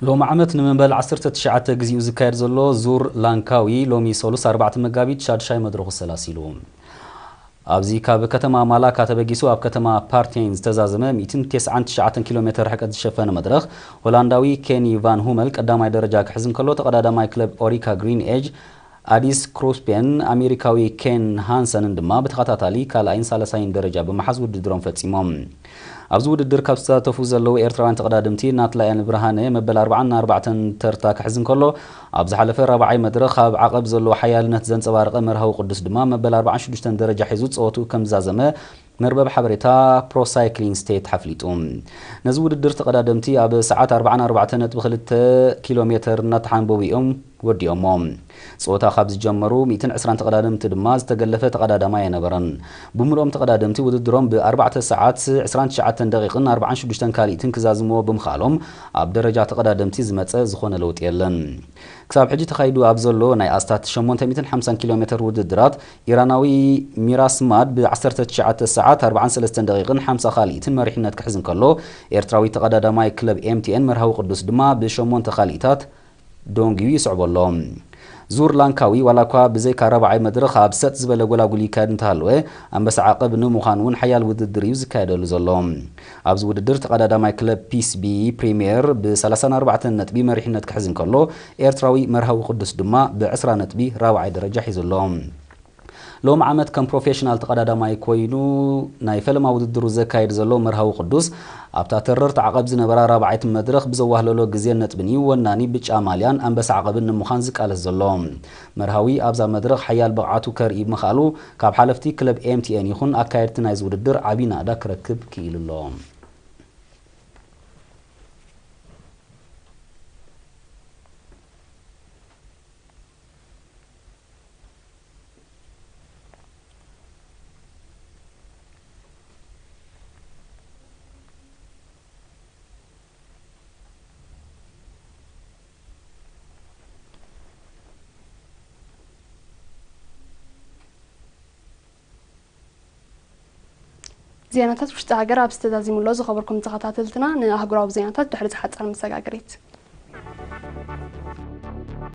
ሎሚ ዓመት ንመበል ዓሰርተ ትሽዓተ ግዜኡ ዝካየድ ዘሎ ዙር ላንካዊ ሎሚ ሰሉስ ኣርባዕተ መጋቢት ሻድሻይ መድረኹ ሰላሲሉ። ኣብዚ ካብ ከተማ ማላካ ተበጊሱ ኣብ ከተማ ፓርቴን ዝተዛዘመ ሚእትን ተስዓን ትሽዓተን ኪሎ ሜተር ርሕቀት ዝሸፈነ መድረኽ፣ ሆላንዳዊ ኬኒ ቫን ሁመል ቀዳማይ ደረጃ ክሕዝ እንከሎ፣ ተቐዳዳማይ ክለብ ኦሪካ ግሪን ኤጅ ኣዲስ ክሩስፔን ኣሜሪካዊ ኬን ሃንሰንን ድማ ብተኸታታሊ ካልኣይን ሳልሳይን ደረጃ ብምሓዝ ውድድሮም ፈጺሞም። ኣብዚ ውድድር ካብ ዝተሳተፉ ዘለዉ ኤርትራውያን ተቐዳደምቲ፣ ናትናኤል ብርሃነ መበል ኣርብዓን ኣርባዕተን ተርታ ክሕዝ እንከሎ፣ ኣብ ዝሓለፈ ራብዓይ መድረኽ ኣብ ዓቐብ ዘለዎ ሓያልነት ዘንጸባረቐ መርሃዊ ቅዱስ ድማ መበል ኣርባዓን ሽዱሽተን ደረጃ ሒዙ ጸወትኡ ከም ዝዛዘመ መርበብ ሓበሬታ ፕሮ ሳይክሊንግ ስቴት ኣፍሊጡ። ነዚ ውድድር ተቐዳደምቲ ኣብ ሰዓት ኣርባዓን ኣርባዕተን ነጥቢ ክልተ ኪሎ ሜተር እናተሓንበቡ እዮም ወዲኦሞ። ጸወታ ካብ ዝጀመሩ ሚእትን ዕስራን ተቐዳደምቲ ድማ ዝተገለፈ ተቐዳዳማይ ኣይነበረን። ብምልኦም ተቐዳደምቲ ውድድሮም ብ ኣርባዕተ ሰዓት ዕስራን ትሽዓተን ደቂቕን ኣርባዓን ሽዱሽተን ካልኢትን ክዛዝምዎ ብምኽኣሎም፣ ኣብ ደረጃ ተቐዳደምቲ ዝመጸ ዝኾነ ለውጢ የለን። ክሳብ ሕጂ ተኻይዱ ኣብ ዘሎ ናይ ኣስታት ሸሞንተ ሚእትን ሓምሳን ኪሎ ሜተር ውድድራት፣ ኢራናዊ ሚራስማድ ብ ዓሰርተ ትሽዓተ ሰዓት ኣርባዓን ሰለስተን ደቂቕን ሓምሳ ካልኢትን መሪሕነት ክሕዝ እንከሎ፣ ኤርትራዊ ተቐዳዳማይ ክለብ ኤምቲኤን መርሃዊ ቅዱስ ድማ ብሸሞንተ ካልኢታት ዶንግዩ ይስዕቦ ኣሎ። ዙር ላንካዊ ዋላ እኳ ብዘይካ ራብዓይ መድረኽ ኣብ ሰጥ ዝበለ ጎላጉል ይካየድ እንተሃለወ፣ ኣንበሳ ዓቐብ ንምዃን እውን ሓያል ውድድር እዩ ዝካየደሉ ዘሎ። ኣብዚ ውድድር ተቐዳዳማይ ክለብ ፒስቢ ፕሪምየር ብ ሰላሳን ኣርባዕተን ነጥቢ መሪሕነት ክሕዝ እንከሎ፣ ኤርትራዊ መርሃዊ ቅዱስ ድማ ብ ዕስራ ነጥቢ ራብዓይ ደረጃ ሒዙ ኣሎ። ሎም ዓመት ከም ፕሮፌሽናል ተቐዳዳማይ ኮይኑ ናይ ፈለማ ውድድሩ ዘካየድ ዘሎ መርሃዊ ቅዱስ፣ ኣብታ ተረርቲ ዓቐብ ዝነበራ ራብዓይቲ መድረኽ ብዘዋህለሎ ግዜን ነጥብን እዩ ወናኒ ብጫ ማልያን ኣንበሳ ዓቐብን ንምዃን ዝቃለስ ዘሎ። መርሃዊ ኣብዛ መድረኽ ሓያል ብቕዓቱ ከርኢ ምኽኣሉ፣ ካብ ሓለፍቲ ክለብ ኤምቲኤን ይኹን ኣካየድቲ ናይዚ ውድድር ዓቢ ናእዳ ክረክብ ክኢሉ ኣሎ። ዜናታት ውሽጢ ሃገር ኣብ ዝተዛዚሙሎ ዝኸበርኩም ተኸታተልትና፣ ንኣህጉራዊ ዜናታት ድሕሪ ዝሓጸረ መሰጋገሪት።